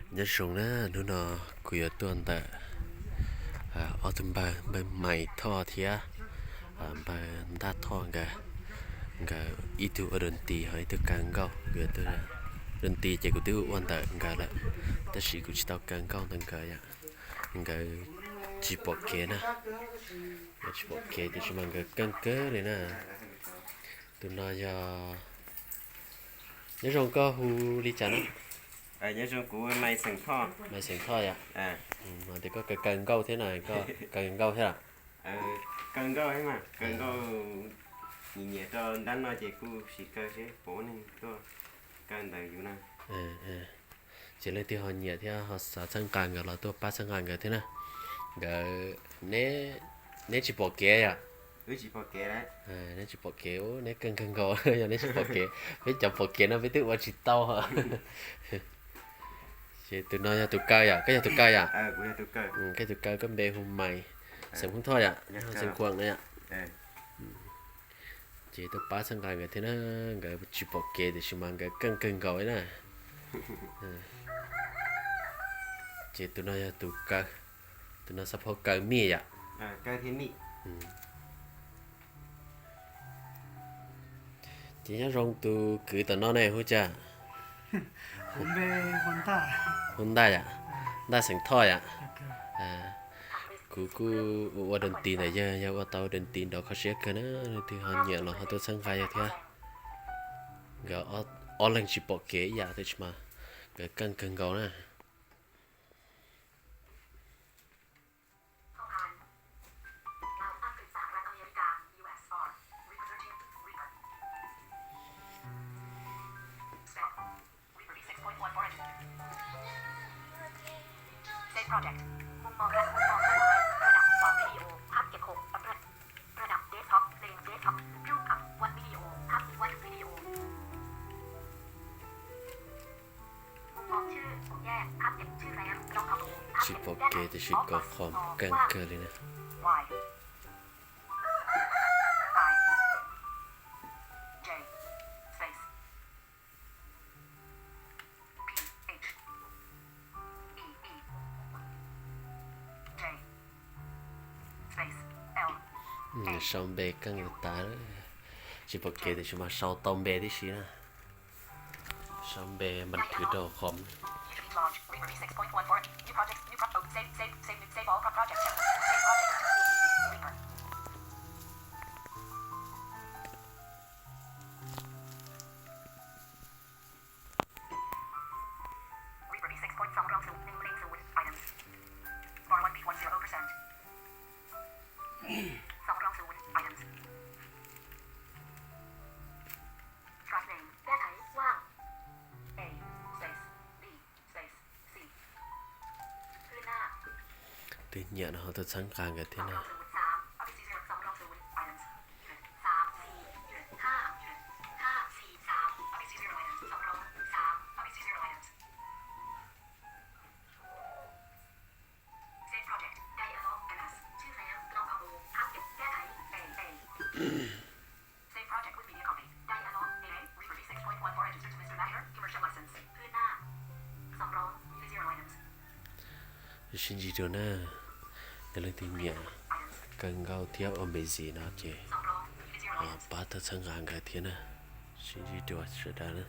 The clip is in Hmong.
Nyob zoo na, hnub no kuv yuav tuaj ntawm ob tug npawg, npawg Maiv Thoj thiab npawg Ntaj Thoj nkawd. Nkawd ib tug ua dua nti ho ib tug kaw nkauj. Kuv yuav tuaj dua nti ces kuv twb ua ntawm nkawd lawm, tab sis kuv tsis tau kaw nkauj ntawm nkawd yom. Nkawd tsis pom kev na, nkawd tsis pom kev tiam sis mas nkawd keej kawg li na. Tus no yog, nyob zoo, koj hu li cas na? Nyob zoo, kuv Maiv Xeem Thoj. Maiv Xeem Thoj yom. Hais tias koj kaw kaw nkauj thiab no, koj kaw nkauj thiab los? Kaw nkauj thiab mas, kaw nkauj nyiam nyiam rau ntab no ces kuj sim kaw seb puas muaj neeg tuaj kaw ntawm yus na. Ces leej twg ho nyiam thiab ho xav txhawb nqa nkawd los tuaj pab txhawb nqa nkawd thiab na. Nkawd, neb tsis pom kev yom? Neb tsis pom kev, neb keej kawg nkaus, yog neb tsis pom kev, peb cov pom kev no peb twb ua tsis tau. Ces tus no yog tus kaw yom, koj yog tus kaw yom? Koj tus kaw, koj npe hu Maiv Xeem Thoj yom, Xeem Khuam na yom. Ces tuaj pab txhawb nqa nkawd thiab na, nkawd tsis pom kev tiam sis mas nkawd keej kawg nkaus li na. Ces tus no yog tus kaw, tus no xab phaub kaw mij yom. Ces nyob zoo, tus kwv tom no ne hu cas? Hu Ntaj yom, Ntaj Xeem Thoj yom. Kuv kuj ua dua nti ntawm yawg, yog ua tau dua nti nrov kho siab kawg na, leej twg ho nyiam los ho tuaj txhawb nqa yawg thiab. Nkawd ob leeg tsis pom kev ib yam tiam sis mas nkawd keej kawg nkaus na. Tsis pom kev tiam sis kov qhom keej kawg li na. Sau npe keej li tas. Tsis pom kev tiam sis mas sau tau npe tib si na. Sau npe npas thwv rau qhov. Twb nyiam no ho tuaj txhawb nqa nkawd thiab na. Sib ntsib dua na, yog leej twg nyiam kaw nkauj thiab ua npe zis no ces pab tau txhawb nqa nkawd thiab na. Sib ntsib dua sawv daws na.